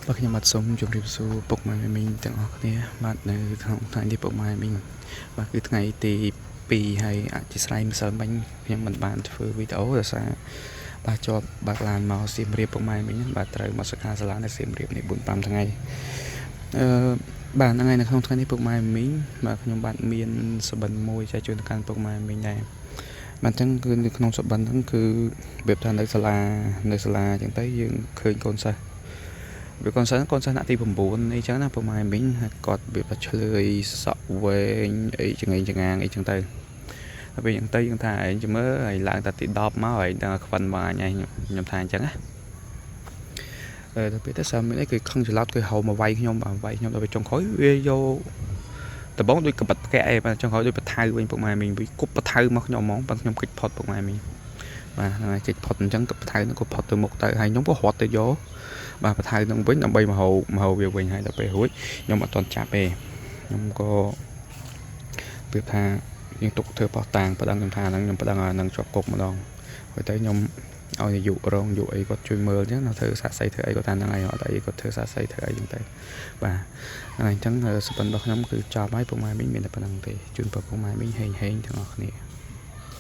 បាទខ្ញុំបាទសូមជម្រាបសួរពុកម៉ែមីងទាំងអស់គ្នាបាទនៅក្នុងថ្ងៃនេះពុកម៉ែមីងបាទគឺថ្ងៃទី2ហើយអធិស្ឋានម្សិលមិញខ្ញុំមិនបានធ្វើវីដេអូដោយសារបាទជាប់បើកឡានមកសៀមរាបពុកម៉ែមីងបាទត្រូវមកសិក្ខាសាលានៅសៀមរាបនេះ4 5ថ្ងៃអឺបាទហ្នឹងហើយនៅក្នុងថ្ងៃនេះពុកម៉ែមីងបាទខ្ញុំបាទមានសបិនមួយចែកជូនទៅកាន់ពុកម៉ែមីងដែរបាទអញ្ចឹងគឺនៅក្នុងសបិនហ្នឹងគឺរបៀបថានៅសាលានៅសាលាអញ្ចឹងទៅយើងឃើញកូនសិស្ស វាកូនសិស្សកូនសិស្សថ្នាក់ទី9អីចឹងណាពុកម៉ែមីងគាត់វាបាឆ្លើយសក់វែងអីចងេងចងាងអីចឹងទៅហើយពេលចឹងទៅយើងថាឯងចាំមើលហើយឡើងតែទី10មកឯងដល់ខ្វិនមកអញខ្ញុំថាអញ្ចឹងណាអឺទៅពេលទៅសាមីនេះគឺខឹងច្រឡោតគឺហៅមកវាយខ្ញុំបាទវាយខ្ញុំដល់ពេលចុងក្រោយវាយកដំបងដូចកបិតផ្កាឯបាទចុងក្រោយដូចបថៅវិញពុកម៉ែមីងវាគប់បថៅមកខ្ញុំហ្មងប៉ុន្តែខ្ញុំគេចផុតពុកម៉ែមីងបាទហ្នឹងហើយគេចផុតអញ្ចឹងកបថៅហ្នឹងក៏ផុតទៅមុខទៅហើយខ្ញុំក៏រត់ទៅយកបាទបថៅហ្នឹងវិញដើម្បីមកហៅមកហៅវាវិញហើយដល់ពេលរួចខ្ញុំអត់ទាន់ចាប់ទេខ្ញុំក៏ប្រៀបថាយើងទុកធ្វើប៉ោះតាងប្តឹងខ្ញុំថាហ្នឹងខ្ញុំប្តឹងឲ្យហ្នឹងជាប់គុកម្ដងហើយទៅខ្ញុំឲ្យនាយករងយុអីគាត់ជួយមើលអញ្ចឹងធ្វើសាក់សីធ្វើអីគាត់ថាហ្នឹងហើយអត់អីគាត់ធ្វើសាក់សីធ្វើអីអញ្ចឹងទៅបាទហ្នឹងហើយអញ្ចឹងសុបិនរបស់ខ្ញុំគឺចប់ហើយពុកម៉ែមីងមានតែប៉ុណ្្នឹងទេជូនពរពុកម៉ែមីងហេងហេងទាំងអស់គ្នា។